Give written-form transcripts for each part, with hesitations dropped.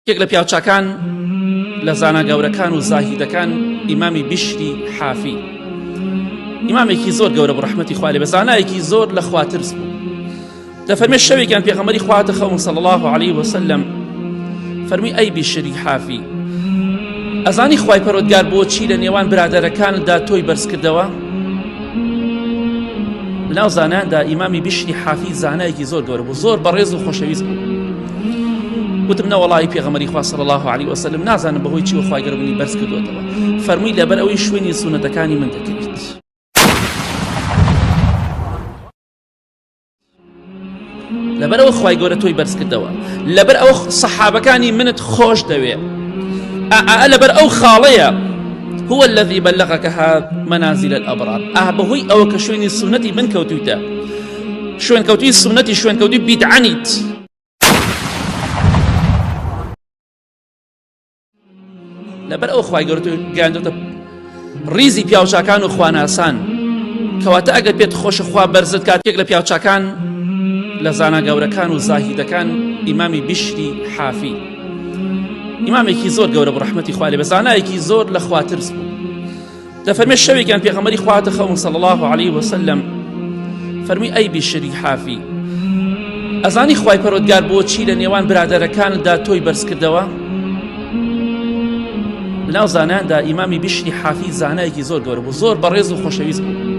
یەکێک لە پیاوچاکان لە زانا گەورەکان و زاهیدەکان ئیمامی بیشری حافی ئیمامێکی زۆر گەورە بوو ڕەحمەتی خوا لێ بێ زانایەکی زۆر لە خواترس بوو دەفەرمێ شەوێکیان پێغەمبەری خوا هاتە خەوم صلی الله علیه وسلم فەرمی ئەی بیشری حافی ئەزانی خوای پەروەردگار بۆچی لە نێوان برادەرەکاندا تۆی بەرز کردەوە لەناو زانایاندا ئیمامی بیشری حافی زانایەکی زۆر گەورە بوو زۆر بەڕێز و خۆشەویست بوو وتم نەوەڵی پێغەمبەری خوا صلی الله علیه وسلم نازانم بەهۆی چیوە خوای گەورە منی بەرز کردووەتەوە فەرمووی لەبەر ئەوەی شوێنی سوننەتەکانی من دەکەویت. لەبەر ئەوە خوای گەورە تۆی بەرز کردەوە لەبەر ئەوە سەحابەکانی منت خۆش دەوێ ئا لەبەر ئەو خاڵەیە هو الذي بلغك منازل الأبرار ئا بەهۆی ئەوە کە شوێنی سونەتی من کەوتویتە شوێن کەوتوی سونەتی شوێن کەوتوی بیدعەنیت لەبەر ئەو خوای گەورە گەیاندۆتە ڕیزی پیاوچاکان و خواناسان کەواتە ئەگەر پێت خۆشە خوا بەرزت کاتێک لە پیاوچاکان لە زانا گەورەکان و زاهیدەکان ئیمامی بیشری حافی ئیمامێکی زۆر گەورە بوو ڕەحمەتی خوا لێ بێ زانایەکی زۆر لە خواترس بوو دەفەرمێ شەوێکیان پێغەمبەری خوا هاتە خەوم صلی الله علیه وسلم فەرمی ئەی بیشری حافی ئەزانی خوای پەروەردگار بۆچی لە نێوان برادەرەکاندا تۆی بەرز کردەوە لەناو زانایاندا ئیمامی بیشری حافی زانایەکی زۆر گەورە بوو زۆر بەڕێز و خۆشەویست بوو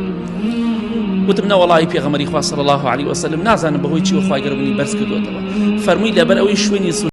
وتم نەوەڵی پێغەمبەری خوا صلی الله علیه وسلم نازانم بەهۆی چیوە خوای گەورە منی بەرز کردووەتەوە فەرمووی لەبەر ئەوەی شوێنی سون.